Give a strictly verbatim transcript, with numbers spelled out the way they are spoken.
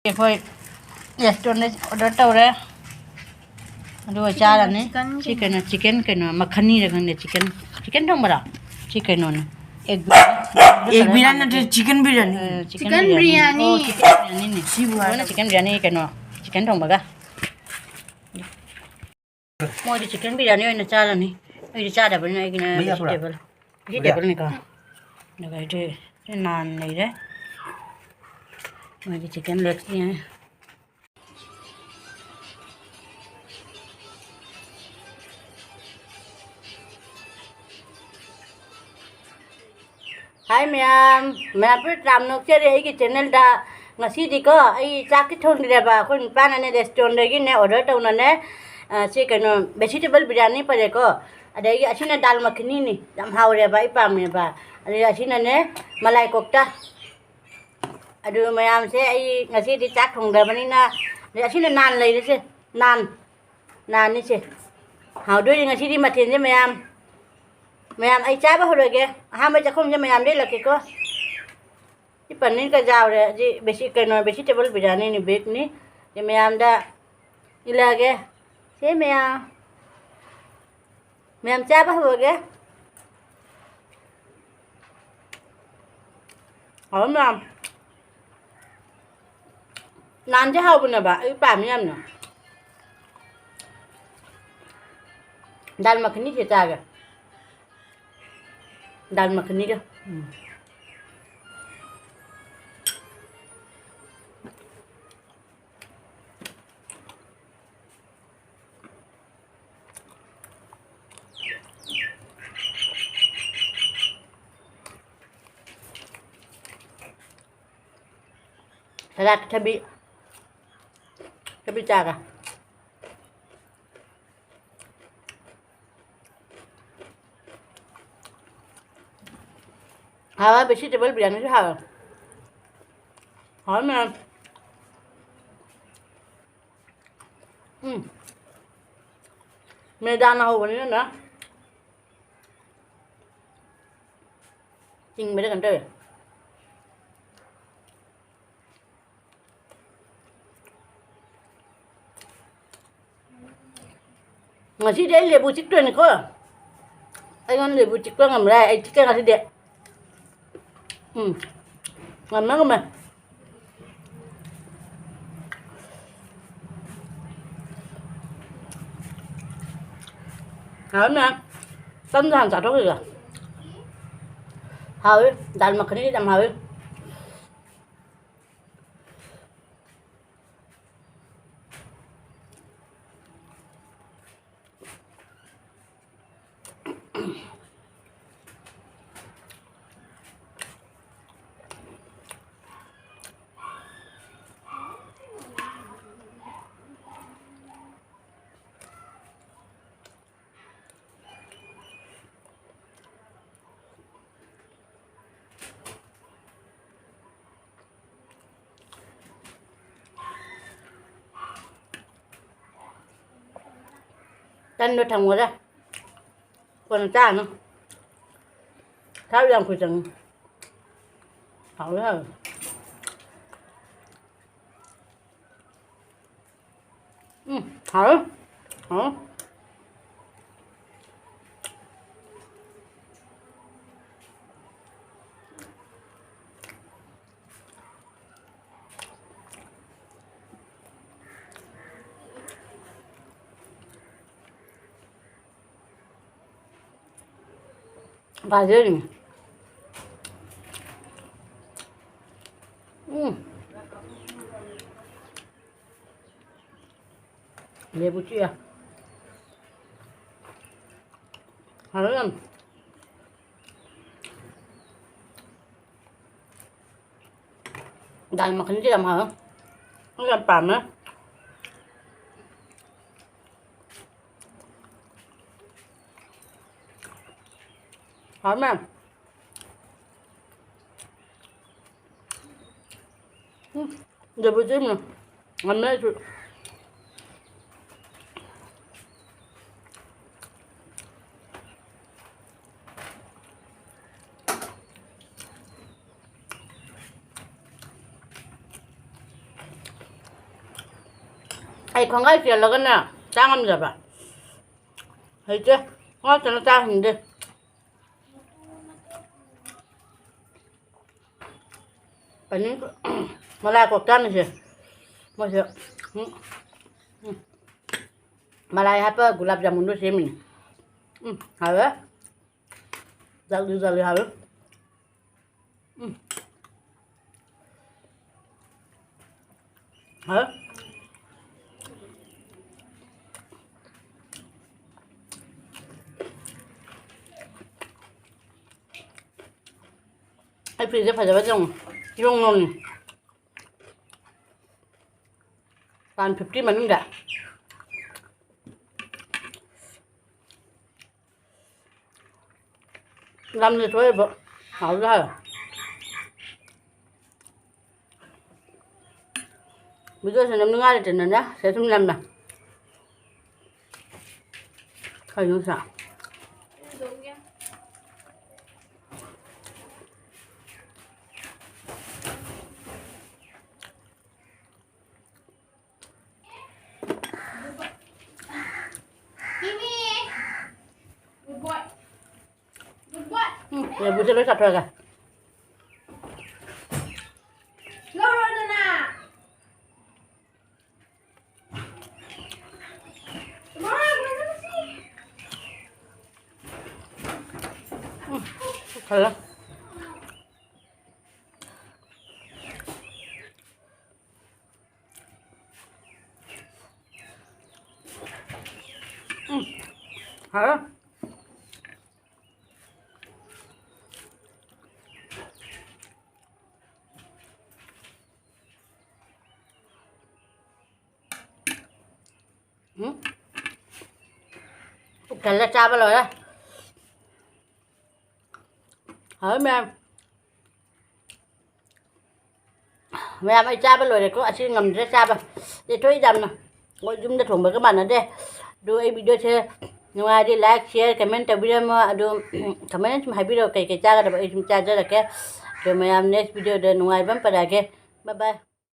ꯑꯩꯈꯣꯏ ꯔꯦꯁꯇꯨꯔꯦꯟꯗ ꯑꯣꯔꯗꯔ ꯇꯧꯔꯦ, ꯑꯗꯨꯒ ꯆꯥꯔꯅꯤ꯫ ꯁꯤ ꯀꯩꯅꯣ, ꯆꯤꯀꯟ ꯀꯩꯅꯣ, ꯃꯈꯅꯤꯔ ꯈꯪꯗꯦ, ꯆꯤꯀꯟ, ꯆꯤꯀꯟ ꯊꯣꯡꯕꯔꯥ? ꯁꯤ ꯀꯩꯅꯣꯅꯦ, ꯑꯦꯒ ꯕꯤꯔꯌꯥꯅꯤ꯫ ꯑꯦꯒ ꯕꯤꯔꯌꯥꯅꯤ ꯅꯠꯇꯦ, ꯆꯤꯀꯟ ꯕꯤꯔꯌꯥꯅꯤ꯫ ꯑꯦ, ꯆꯤꯀꯟ ꯆꯤꯀꯟ ꯕꯤꯔꯌꯥꯅꯤ꯫ ꯕꯤꯔꯌꯥꯅꯤ꯫ ꯑꯣ, ꯆꯤꯀꯟ ꯕꯤꯔꯌꯥꯅꯤꯅꯦ꯫ ꯁꯤꯕꯨ ꯂꯣꯏꯅ ꯍꯥꯏꯔꯒ꯫ ꯆꯤꯀꯟ ꯕꯤꯔꯌꯥꯅꯤ ꯀꯩꯅꯣ, ꯆꯤꯀꯟ ꯊꯣꯡꯕꯒ꯫ ꯃꯣꯏꯗꯤ ꯆꯤꯀꯟ ꯕꯤꯔꯌꯥꯅꯤ ꯑꯣꯏꯅ ꯆꯥꯔꯅꯤ꯫ ꯑꯩꯗꯤ ꯆꯥꯗꯕꯅꯤꯅ ꯑꯩꯒꯤꯅ ꯃꯩ ꯍꯥꯞꯄ꯭ꯔꯥ? ꯚꯦꯖꯤꯇꯦꯕꯜ꯫ ꯃꯩ ꯍꯥꯞꯄ꯭ꯔꯥ? ꯚꯦꯖꯤꯇꯦꯕꯜꯅꯤꯀꯣ꯫ ꯑꯗꯨꯒ ꯑꯩꯗꯤ ꯁꯤ ꯅꯥꯟ ꯂꯩꯔꯦ꯫ ꯃꯣꯏꯒꯤ ꯆꯤꯀꯟ ꯂꯦꯒꯁꯤ ꯌꯦꯡꯉꯦ꯫ ꯍꯥꯏ ꯃꯌꯥꯝ, ꯃꯌꯥꯝ ꯄꯨꯝꯅꯃꯛ ꯇꯔꯥꯝꯅ ꯑꯣꯛꯆꯔꯤ ꯑꯩꯒꯤ ꯆꯦꯅꯦꯜꯗ꯫ ꯉꯁꯤꯗꯤꯀꯣ, ꯑꯩ ꯆꯥꯛꯇꯤ ꯊꯣꯡꯗ꯭ꯔꯦꯕ, ꯑꯩꯈꯣꯏ ꯅꯨꯄꯥꯅꯅꯦ ꯔꯦꯁꯇꯨꯔꯦꯟꯗꯒꯤꯅꯦ ꯑꯣꯔꯗꯔ ꯇꯧꯅꯅꯦ, ꯑ, ꯁꯤ ꯀꯩꯅꯣ, ꯚꯦꯖꯤꯇꯦꯕꯜ ꯕꯤꯔꯌꯥꯅꯤ ꯄꯨꯔꯛꯑꯦꯀꯣ꯫ ꯑꯗꯒꯤ ꯑꯁꯤꯅ ꯗꯥꯜ ꯃꯈꯅꯤꯅꯤ, ꯌꯥꯝ ꯍꯥꯎꯔꯦꯕ, ꯑꯩ ꯄꯥꯝꯃꯦꯕ꯫ ꯑꯗꯒꯤ ꯑꯁꯤꯅꯅꯦ ꯃꯂꯥꯏ ꯀꯣꯛꯇ꯫ ꯑꯗꯨ ꯃꯌꯥꯝꯁꯦ, ꯑꯩ ꯉꯁꯤꯗꯤ ꯆꯥꯛ ꯊꯣꯡꯗꯕꯅꯤꯅ, ꯑꯗꯩ ꯑꯁꯤꯅ ꯅꯥꯟ ꯂꯩꯔꯤꯁꯦ, ꯅꯥꯟ, ꯅꯥꯟꯅꯤꯁꯦ꯫ ꯍꯥꯎꯗꯣꯏꯅꯤ ꯉꯁꯤꯗꯤ ꯃꯊꯦꯜꯁꯦ ꯃꯌꯥꯝ꯫ ꯃꯌꯥꯝ, ꯑꯩ ꯆꯥꯕ ꯍꯧꯔꯒꯦ꯫ ꯑꯍꯥꯟꯕ ꯆꯥꯛꯈꯨꯝꯁꯦ ꯃꯌꯥꯝ ꯂꯦꯜꯂꯛꯀꯦꯀꯣ꯫ ꯁꯤ ꯄꯅꯤꯔꯒ ꯌꯥꯎꯔꯦ꯫ ꯁꯤ ꯕꯦꯁꯤ-, ꯀꯩꯅꯣ, ꯚꯦꯖꯤꯇꯦꯕꯜ ꯕꯤꯔꯌꯥꯅꯤꯅꯤ, ꯕꯦꯒꯅꯤ꯫ ꯁꯤ ꯃꯌꯥꯝꯗ ꯏꯜꯂꯛꯑꯒꯦ꯫ ꯁꯦ ꯃꯌꯥꯝ꯫ ꯃꯌꯥꯝ ꯆꯥꯕ ꯍꯧꯔꯒꯦ꯫ ꯍꯥꯎꯔꯝ ꯃꯌꯥꯝ꯫ ꯅꯥꯟꯁꯦ ꯍꯥꯎꯕꯅꯦꯕ, ꯑꯩ ꯄꯥꯝꯃꯤ ꯌꯥꯝꯅ꯫ ꯗꯥꯜ ꯃꯈꯅꯤꯁꯦ ꯆꯥꯒꯦ꯫ ꯗꯥꯜ ꯃꯈꯅꯤꯒ꯫ ꯎꯝ꯫ ꯁꯂꯥꯗ ꯊꯕꯤ, ꯊꯕꯤ ꯆꯥꯒ꯫ ꯍꯥꯎꯋꯦ, ꯚꯦꯖꯤꯇꯦꯕꯜ ꯕꯤꯔꯌꯥꯅꯤꯁꯨ ꯍꯥꯎꯋꯦ꯫ ꯍꯥꯎꯋꯦ ꯃꯌꯥꯝ꯫ ꯎꯝ꯫ ꯃꯦꯗꯥꯅ ꯍꯧꯕꯅꯤꯅꯅꯦ꯫ ꯆꯤꯡꯕꯗ ꯀꯩꯅꯣ ꯇꯧꯋꯦ꯫ ꯉꯁꯤꯗꯤ ꯑꯩ ꯂꯦꯕꯨ ꯆꯤꯛꯇꯣꯏꯅꯤꯀꯣ꯫ ꯑꯩꯉꯣꯟꯗ ꯂꯦꯕꯨ ꯆꯤꯛꯄ ꯉꯝꯃꯔꯣꯏ꯫ ꯑꯩ ꯆꯤꯛꯀꯦ ꯉꯁꯤꯗꯤ꯫ ꯎꯝ꯫ ꯉꯝꯃꯦ, ꯉꯝꯃꯦ꯫ ꯍꯥꯎꯋꯦ ꯃꯌꯥꯝ꯫ ꯇꯟꯗꯣ ꯍꯥꯟꯅ ꯆꯥꯊꯣꯛꯈꯤꯒꯦ꯫ ꯍꯥꯎꯋꯤ꯫ ꯗꯥꯜ ꯃꯈꯜꯁꯤ ꯌꯥꯝ ꯍꯥꯎꯋꯤ꯫ ꯇꯟꯗꯣ ꯊꯝꯈ꯭ꯔꯦ꯫ ꯀꯣꯟꯅ ꯆꯥꯔꯅꯤ꯫ ꯊꯥꯎ ꯌꯥꯝ ꯀꯨꯏ ꯆꯪꯉꯤ꯫ ꯍꯥꯎꯋꯦ, ꯍꯥꯎꯋꯦ꯫ ꯎꯝ, ꯍꯥꯎꯋꯦ꯫ ꯍꯥꯎꯋꯦ꯫ ꯐꯖꯔꯤꯅꯤ꯫ ꯎꯝ꯫ ꯂꯦꯕꯨ ꯆꯤꯛꯑꯦ꯫ ꯍꯥꯎꯋꯦ ꯌꯥꯝ꯫ ꯗꯥꯜ ꯃꯈꯜꯁꯦ ꯌꯥꯝ ꯍꯥꯎꯋꯦ꯫ ꯑꯩ ꯌꯥꯝ ꯄꯥꯝꯃꯦ꯫ ꯍꯥꯎꯃꯦ꯫ ꯎꯝ, ꯗꯦꯕꯨ ꯆꯦꯡꯅ ꯉꯝꯃꯦ ꯑꯩꯁꯨ꯫ ꯑꯩ ꯈꯣꯡꯒꯥꯏ ꯆꯦꯜꯂꯒꯅ ꯆꯥ ꯉꯝꯖꯕ꯫ ꯍꯩꯇꯦ꯫ ꯉꯥ ꯊꯣꯡꯉ ꯆꯥ ꯍꯩꯅꯗꯦ꯫ ꯄꯅꯤꯔ ꯃꯂꯥꯏ ꯀꯣꯛꯇꯥꯅꯤꯁꯦ꯫ ꯃꯣꯏꯁꯦ, ꯎꯝ, ꯎꯝ꯫ ꯃꯂꯥꯏ ꯍꯥꯞꯄ ꯒꯨꯂꯥꯞ ꯖꯥꯃꯨꯟꯗꯣ ꯁꯦꯝꯃꯤꯅꯦ꯫ ꯎꯝ, ꯍꯥꯎꯋꯦ꯫ ꯖꯥꯂꯤ ꯖꯥꯂꯤ ꯍꯥꯎꯋꯦ꯫ ꯎꯝ꯫ ꯍꯥꯎꯋꯦ꯫ ꯑꯩ ꯐꯤꯁꯦ ꯐꯖꯕ ꯌꯦꯡꯉꯨ꯫ ꯏꯔꯣꯡ ꯂꯣꯡꯉꯤ꯫ ꯄꯥꯟ fifty ꯃꯅꯨꯡꯗ꯫ ꯂꯝꯁꯦ ꯊꯣꯛꯑꯦꯕ꯫ ꯍꯥꯎꯁꯨ ꯍꯥꯎꯋꯦ꯫ ꯚꯤꯗꯤꯑꯣꯁꯦ ꯅꯝꯅꯤꯡꯉꯥꯏ ꯂꯩꯇꯅꯅꯦ ꯁꯤꯗ ꯁꯨꯝ ꯅꯝꯃꯦ꯫ ꯀꯩꯅꯣ ꯁꯤꯗ? ꯎꯝ, ꯂꯦꯕꯨꯁꯦ ꯂꯣꯏ ꯆꯥꯊꯣꯛꯑꯒꯦ꯫ ꯂꯧꯔꯣꯗꯅ꯫ ꯎꯝ, ꯄꯨꯛ ꯊꯜꯂꯦ꯫ ꯎꯝ, ꯍꯥꯎꯋꯦ꯫ ꯎꯝ? ꯄꯨꯛ ꯊꯜꯂꯦ, ꯆꯥꯕ ꯂꯣꯏꯔꯦ꯫ ꯍꯥꯎꯋꯦ ꯃꯌꯥꯝ꯫ ꯃꯌꯥꯝ, ꯑꯩ ꯆꯥꯕ ꯂꯣꯏꯔꯦꯀꯣ, ꯑꯁꯤ ꯉꯝꯗ꯭ꯔꯦ ꯆꯥꯕ꯫ ꯂꯦꯊꯣꯛꯏ ꯌꯥꯝꯅ꯫ ꯍꯣꯏ, ꯌꯨꯝꯗ ꯊꯣꯡꯕꯒ ꯃꯥꯟꯅꯗꯦ꯫ ꯑꯗꯨ ꯑꯩ ꯚꯤꯗꯤꯑꯣꯁꯦ ꯅꯨꯡꯉꯥꯏꯔꯗꯤ like, share, comment ꯇꯧꯕꯤꯔꯝꯃꯣ꯫ ꯑꯗꯨ comment ꯁꯨꯝ ꯍꯥꯏꯕꯤꯔꯛꯑꯣ, ꯀꯩ ꯀꯩ ꯆꯥꯒꯗꯕ ꯑꯩ ꯁꯨꯝ ꯆꯥꯖꯔꯛꯀꯦ꯫ ꯑꯗꯨ ꯃꯌꯥꯝ next ꯚꯤꯗꯤꯑꯣꯗ ꯅꯨꯡꯉꯥꯏꯕ ꯑꯃ ꯄꯨꯔꯛꯑꯒꯦ꯫ Bye bye꯫